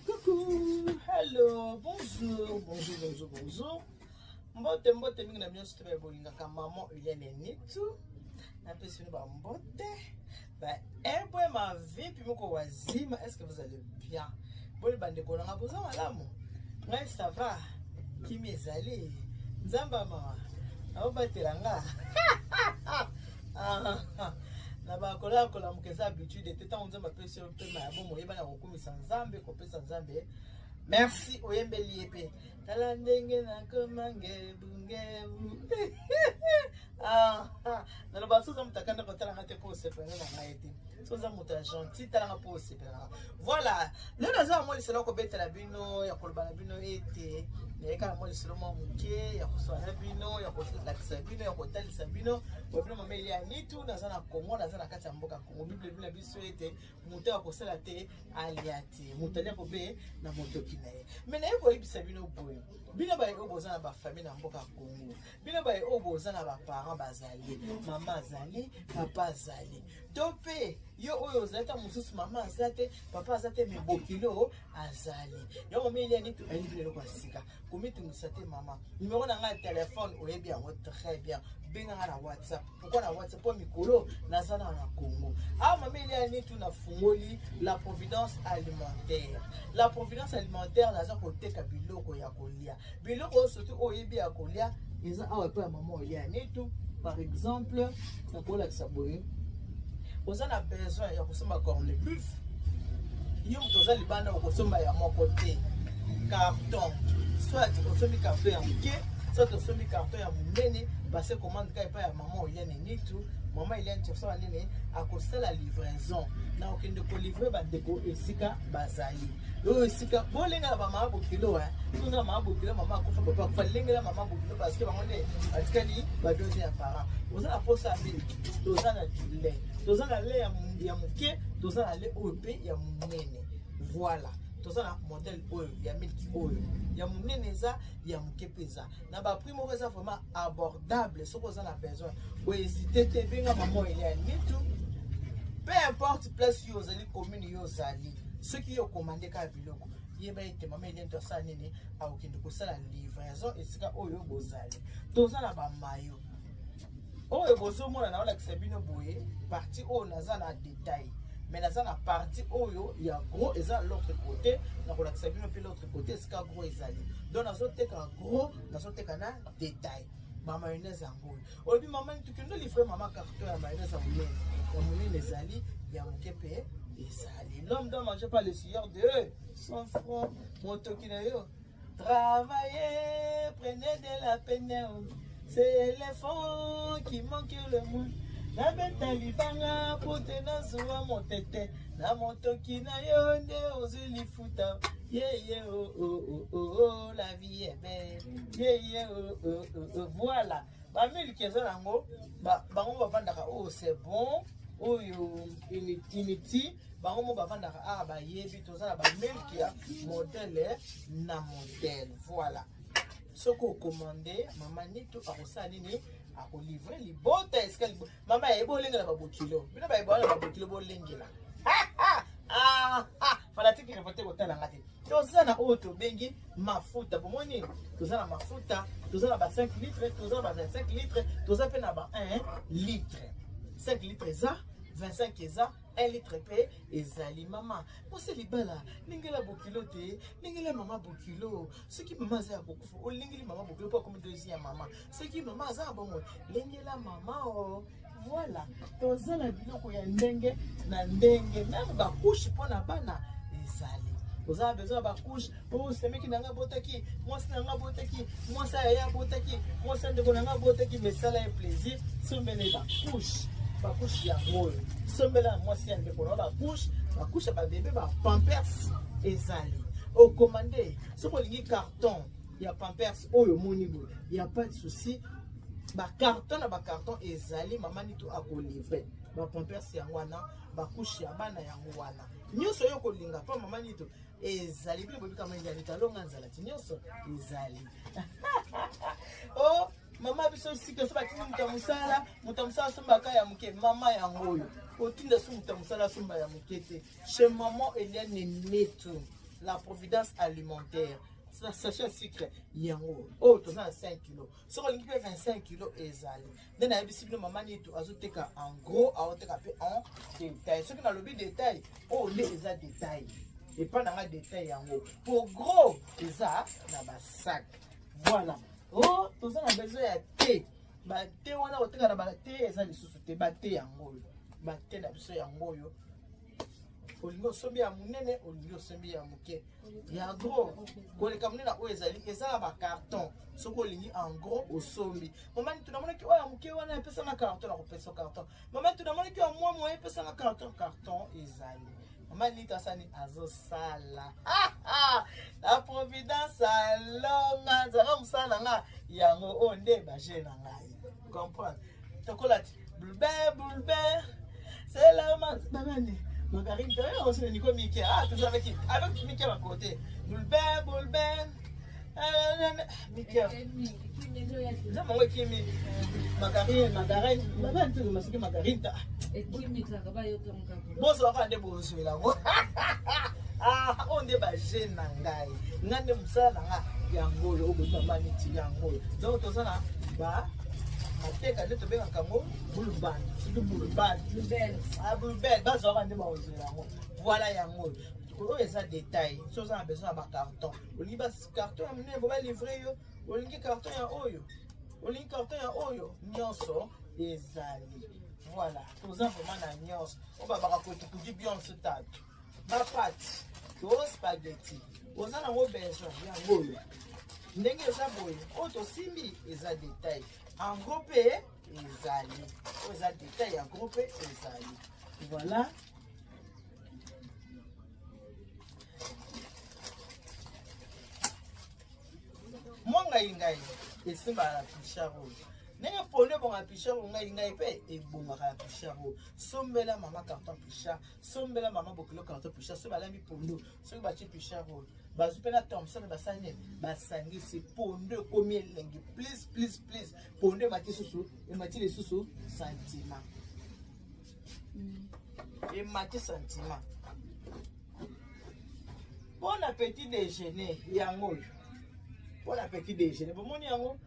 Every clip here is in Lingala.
Coucou, hello, bonjour, bonjour, bonjour, bonjour. Mbote, mbote mingi na bino surtout baye bolingaka maman Eliane Nitu. Napesi bino ba mbote. Ba ebwe ma vipi moko wazima, est-ce que vous allez bien? Boni bandeko na nga boza malamu? Ngai ça va. Kimi ezali. Nzambe mama. Aobatela nga. Ah, ah. Na bakola kolamuka eza habitude te ntango Nzambe apesi yo mpema ya bomoi oyebana kokumisa Nzambe, kopesa Nzambe merci, oyembeli ye mpe tala ndenge nakoma ngebu ngebu. Ah, ah. Naloba so oza moto akanda kotalanga te mpo osepela na ngai te, so oza moto ya gentil talanga mpo osepela na ngai. Voilà, lelo naza na mwa lisolo ya kobetela bino, ya koloba na bino ete nayeka na mwa lisolo mwa moke ya kosala na bino, ya kolakisa bino, ya kotalisa bino bino mama Elia Nitu. Naza na Congo, naza na kati ya mboka Congo. Bible ebi na biso ete moto ya kosala te alia te, moto alia kobe na motoki na ye. Me naye koyebisa bino boye, bino baye oyo boza na bafamille na mboka Congo, bino baye oyo boza na baparent bazali, mama azali, papa azali, to mpe yo oyo ozali ta mosusu mama aza te, papa aza te, me bokilo azali. Yango mama Elia Nitu ayebi bino eloko ya sika, komitungisa te mama. Numero na ngai ya telefone oyebi yango très bien, benga ngai na WhatsApp. Pourquoi na WhatsApp? Mpo mikolo naza na na Congo. Awa mama Elia Nitu nafungoli la Providence alimentaire. La Providence alimentaire, naza koteka biloko ya kolia, biloko oyo surtout oyebi ya kolia eza awa epai ya mama Elia Nitu. Par exemple, nakolakisa boye, oza na besoin ya kosomba corne beef, yo moto oza libanda okosomba ya moko te, carton, soit osombi carton ya moke, soit osombi carton ya monene, passe commande kaka epai ya mama Eliane Nitu. Mama Eliane tosala nini? Akosala livraison na okende kolivre bandeko esika bazali, oyo esika bolengela bamama bokilo. Toza mama bokilo, mama akufa, papa akufa, lengela mama bokilo parce que bango nde batikali ba deuxième parent. Oza na posa ya miliki, toza na du lait, toza na lait ya moke, toza na lait oyo mpe ya monene. Voilà, toza na modèle oyo ya miliki, oyo ya monene eza, ya moke mpe eza na baprix moko eza vraiment abordable. Soki oza na besoin, kohésite te, benga mama Elia Nitu. Peu importe place yo ozali, commune yo ozali, soki yo okomande kaka biloko, yeba ete mama Elia Nitu asala nini? Akokende kosala livraison esika oyo bozali. Toza na bamayo oyo bozomona, naolakisa bino boye, partie oyo naza na détail, mais naza na partie oyo ya gros eza l'autre côté. Nakolakisa bino mpe l'autre côté esika gros ezali. Donc nazoteka gros, nazoteka na détail. Bamayonnaise yango oyo olobi mama tokende livre mama carton ya mayonnaise ya monene, ya monene ezali, ya moke mpe ezali. L'homme doit manger par le sueur de son front. Motoki na yo. Travaillez, prenez de la peine, c'est l'effort qui manque le moins. Nabeta libanga po te nazwa motete na motoki na yo nde ozwi lifuta. Ye ye oh, oh, oh, oh, oh, la vie est belle, ye ye oh, oh, oh, oh. Voilà, bamiliki eza nango, bango bavandaka oyo c'est bon, oyo unity, bango mo bavandaka awa bayebi. Toza na bamiliki ya modèle na modèle. Voilà, soki okomande, mama Nitu akosala nini? Akolivre libota esika. Mama yayebi olengela babokilo, bino bayeba wana babokilo bolengela. Fanatique révolté, kotalanga te. Toza na oyo tobengi mafuta, bomoni, toza na mafuta, toza na ba 5 litre, toza na ba 25 litre, toza mpe na ba 1 litre. 5 litre eza, 25 eza, 1 litre mpe ezali. Mama mwasi libala, lengela bokilo te, lengela mama bokilo. Soki mama aza ya kokufa, olengeli mama bokilo mpo akomi deuxième mama. Soki mama aza ya bomoi, lengela mama o. Voilà, toza na biloko ya ndenge na ndenge, même bacouches mpo na bana ezali. Oza na besoin ya bacouches oyo, semeki na ngai abotaki, mwasi na ngai abotaki, mwasi ya ye abotaki, mwasi ya ndeko na ngai abotaki, mesala ye plaisir, sombele bacouches. Bacouches yango oyo, sombela mwasi ya ndeko na bacouches, bacouches ya babebe, bapampers ezali. Okomande, soki olingi carton ya pampers oyo omoni boye, ya pas de souci, bacarton na bacarton ezali. Mama Nitu akolivre bapampers yango wana, bacouches ya bana yango wana, nyonso oyo kolinga mpo mama Nitu ezali. Bino boyebi kama Nitu alonga nzala ti, nyonso ezali. O mama biso sika so batindi moto ya mosala, moto ya mosala asombaka ya moke. Mama yango oyo. Otinda su moto ya mosala asomba ya moke te. Chez maman Eliane Neto, la providence alimentaire. Sachet ya sucre yango oyo toza na 5 kilo, soki olingi mpe 25 kilo ezali. Nde nayebisi bino, mama Nitu azoteka en gros, aoteka mpe en détail. Soki nalobi détail, oyo nde eza détail epa na nga, détail yango po gros eza na basac. Voilà, o toza na besoin ya te, bate wana koteka na bate eza lisusu te. Bate yango oyo, bate na biso yango oyo. Olingi osombi ya monene, olingi osombi ya moke, ya gros koleka monene oyo ezali, eza na bacarton. Soki olingi en gros, osombi. Mama Nitu, namonaki oyo ya moke wana, epesanga carton, na kopesa carton. Mama Nitu, namonaki oyo mwa moye, epesanga carton. Carton ezali. Mama Nitu asani, azosala la providence alonga nzaka mosala na nga yango oyo nde baje na ngai comprendre. Tokola ti bulbe bulbe, c'est la babani margarine osene niko mike. Ah, toujours avec avec mike à côté, bulbe bulbe, mike nzambe yango ekimi margarine, margarine babani te soki margarine ta bozwaka nde bozwela yango. Oyo nde baje na ngai, ngai nde mosala na nga yango oyo. Oyo mama neti yango oyo. Donc toza na ba mateka nde tobengaka yango bulban, soki bulban, bulbel, bazwaka nde bazwela yango. Voilà, yango oyo. Oyo eza détail. So oza na besoin ya bacarton, olingi bacarton ya monene bo balivre yo, olingi carton ya oyo, olingi carton ya oyo, nyonso ezali. Voilà, toza vraiment na nyonso oyo babaka kotukudi bionso tatu. Bapâtes to spaghetti, oza nango besoin, yango oyo. Ndenge eza boye, oyo tosimbi eza détail, en gros mpe ezali. Oyo eza détail, ya gros mpe ezali. Voilà, mwa ngai ngai esimbaka na pichar oyo. Ndenge pondu ebongaka pichar oyo, ngai ngai mpe ebongaka na pichar oyo. Sombela mama carton pichar, sombela mama bokilo carton pichar. Soki balambi pondu, soki batie pichar oyo, bazwi mpe na Thomson, basali nini? Basangisi, pondu ekomi elengi plus plus plus. Pondu emati susu, emati lisusu sentiment, emati sentiment. Mpona petit déjeuner yango oyo, mpona petit déjeuner bomoni yango.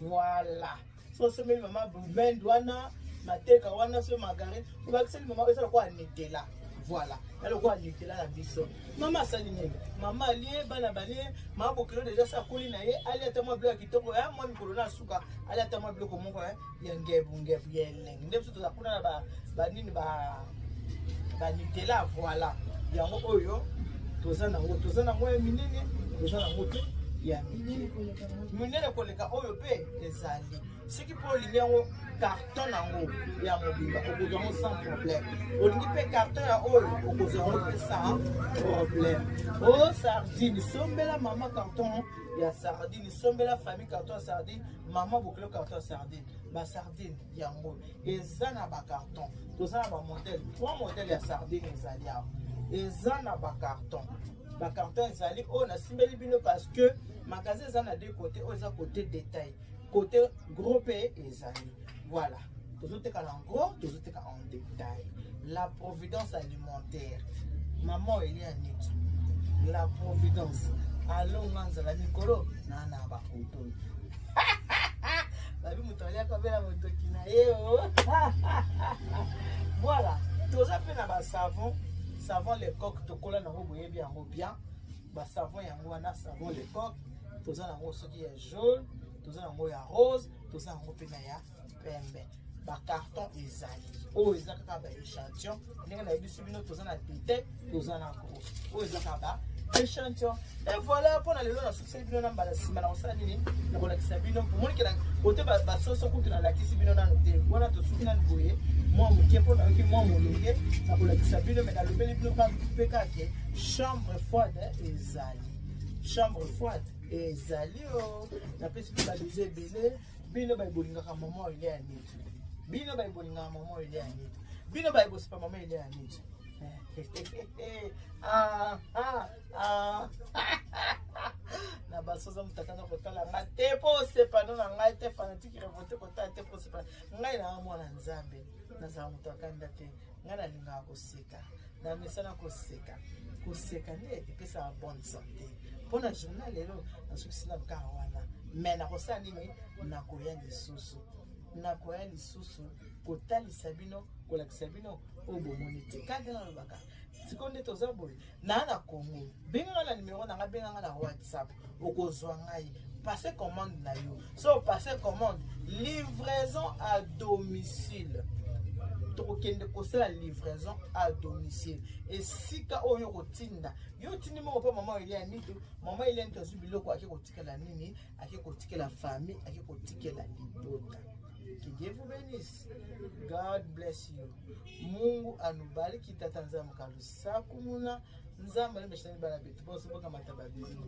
Voilà, so osomeli mama bumende wana, mateka wana, so margarine obakiseli mama, eza lokola Nutella. Voilà, ya lokola Nutella na biso. Mama asali nini? Mama alie, bana balie, mama bokilo déjà sa akoli na ye, alia ata mwa biloko ya kitoko ya mwa mikolo na suka, alia ata mwa biloko moko ya ngebu ngebu ya elengi. Nde biso toza kuna na banini, banutella. Voilà, yango oyo toza nango, toza nango ya minene, toza nango te ya minene koleka oyo mpe ezali. Soki mpo olingi yango carton yango ya mobimba, okozwa yango sans problème. Olingi mpe carton ya oyo, okozwa yango mpe sans problème. O sardine, sombela mama carton ya sardine, sombela famille carton ya sardine, mama bokilo carton ya sardine. Basardine yango eza na bacarton, toza na bamodèle, trois modèle ya sardine ezali awa, eza na bacarton. Bacarton ezali oyo nasimbeli bino parce que magasin eza na deux côté. Oyo eza côté détail, côté gros mpe ezali. Voilà, tozoteka na gros, tozoteka en détail. La providence alimentaire, mama Elia Nitu, la providence alonga nzala mikolo na na bakoto babi moto aliaka bela motoki na ye o. Voilà, toza mpe na basavon, savon le coq, tokola nango, boyebi yango bien. Basavon yango wana, savon le coq, toza nango soki ya jaune, toza nango ya rose, toza yango mpe na ya pembe. Bacarton ezali. Oyo eza kaka baéchantillon. Ndenge nayebisi bino, toza na détail, toza na gros. Oyo eza kaka ba échantillon. Et voilà, mpona lelo nasukiseli bino. Na mbala nsima na kosala nini? Na kolakisa bino. Omonike kote basoso kutu nalakisi bino nano te. Wana tosuki nanu boye mwa moke mpo nayoki mwa molunge na kolakisa bino. Me nalobeli bino mpe kake chambre froide ezali, chambre froide ezali. O napesi bino babizu ebele. Bino baye bolingaka mama oyo ya Nitu, bino baye bolingaka mama oyo ya Nitu, bino baye bosipa mama ele ya Nitu. Ah, ah, ah. Na basoza motata na kotala nga te mpo osepano na ngai te, fanatique révolté, kotala te mpo osepana ngai. Na mwana Nzambe. Nazala moto ya kanda te. Ngai nalingaka koseka. Namesana koseka. Koseka nde epesaka bonne santé. Mpo na journal lelo nasukisi nanu kaka wana. Mais nakosala nini? Nakoya lisusu. Nakoya lisusu kotalisa bino, kolakisa bino oyo bomoni te. Kaka nalobaka sikoyo nde toza boye naa na Congo, benga nga na numero na nga, benga nga na WhatsApp, okozwa ngai. Passe commande na yo. So passe commande, livraison à domicile. Tokokende kosala livraison à domicile esika oyo kotinda yo otindi moko mpo mama Elia Nitu. Mama Elia Nitu azwi biloko, ake kotikela nini, ake kotikela famille, ake kotikela libota. Que Dieu vous bénisse. God bless you. Mungu anubariki. Tata Nzambe kalusaku muna Nzambe alimeshani bana betu bonso bokamata ba bisous.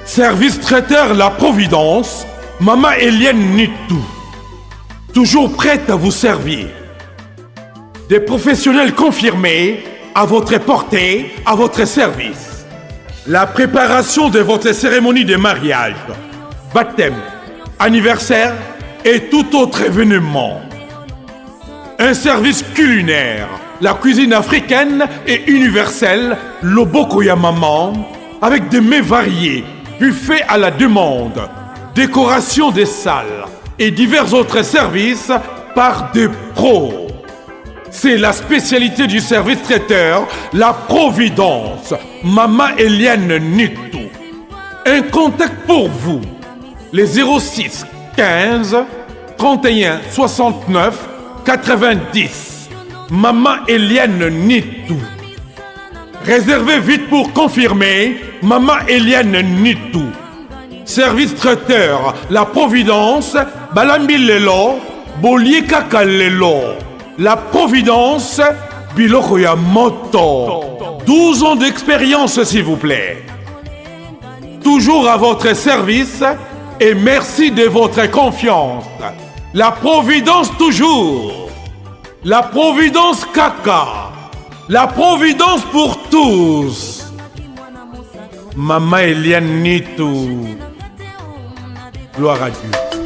Service traiteur La Providence, Maman Eliane Nitou. Toujours prête à vous servir. Des professionnels confirmés à votre portée, à votre service. La préparation de votre cérémonie de mariage, baptême, anniversaire et tout autre événement. Un service culinaire, la cuisine africaine et universelle, Loboko ya Maman, avec des mets variés, buffet à la demande, décoration des salles et divers autres services par des pros. C'est la spécialité du service traiteur, La Providence, Mama Eliane Nitou. Un contact pour vous, les 06 15 31 69 90. Maman Eliane Nitou. Réservez vite pour confirmer, Maman Eliane Nitou. Service traiteur, La Providence, Balambi Lelo, Bolie Kaka Lelo. La Providence, Biloko ya Moto. 12 ans d'expérience, s'il vous plaît. Toujours à votre service et merci de votre confiance. La Providence toujours. La Providence Kaka. La Providence pour tous. Maman Eliane Nitou. Gloire à Dieu.